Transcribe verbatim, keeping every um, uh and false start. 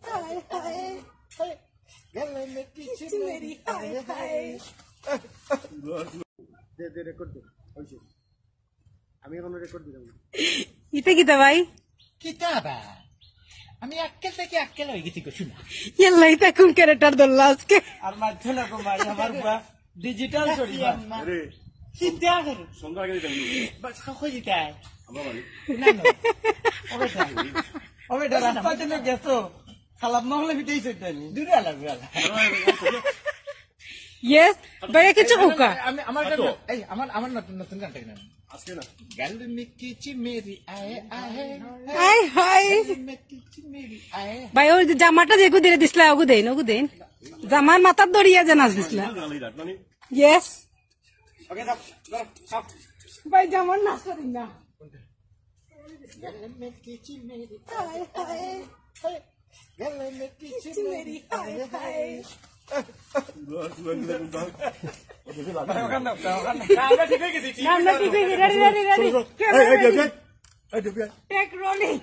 হায় হায়। গেলে মে কিছু মেরি হায় হায়। দে, দে, রেকর্ড দে। অইছে। আমি এখন রেকর্ড দিলাম না। ইতা কিতা ভাই? কিতা বা? আমি আক্কেল থাকি আক্কেল অই গেছি গো, শুনো। ইয়াল্লা, ইতা কোন ক্যারেক্টার ধরলা আজকে? আর মারছো না গো মাই, আমার বুয়া ডিজিটাল শরীফ। আরে, কিতা করে? সন্ধ্যা আগে দিতাম। বাস, কই দিতাই? আমরা বাড়ি। না, না। ও বেটা। ও বেটা, রাস্তার জন্য গেছো। খালাপ মহলে পিটাইছে এটা নি। দূরে আলা, দূরে আলা। ইয়েস, ভাই, কিছু কউক্কা। আমি, আমার গান, এই, আমার, আমার নতুন, নতুন গানটা কিনা? আজকে না। গেল মে কিছু মেরি আয় আয়। আয় হায়। গেল মে কিছু মেরি আয়। ভাই, ওই যে জামাটা যেগু দিলে দিছলা, ওগু দেইন, ওগু দেইন। জামার মাথাত ধরিয়া যে নাচ দিছলা। গালি রাখ, মানে। ইয়েস। ওকে, যাও, যাও, যাও। ভাই, জামার নাচ করি না। গেল মে কিছু মেরি আয় আয়। গেল মে কিছু মেরি আয় আয়। আমরা ঠিক হয়ে গেছি। না, আমরা ঠিক হয়ে গেছি। Ready, ready, ready, ready. এই, এই, এই, এই, এই, এই, এই। Take rolling.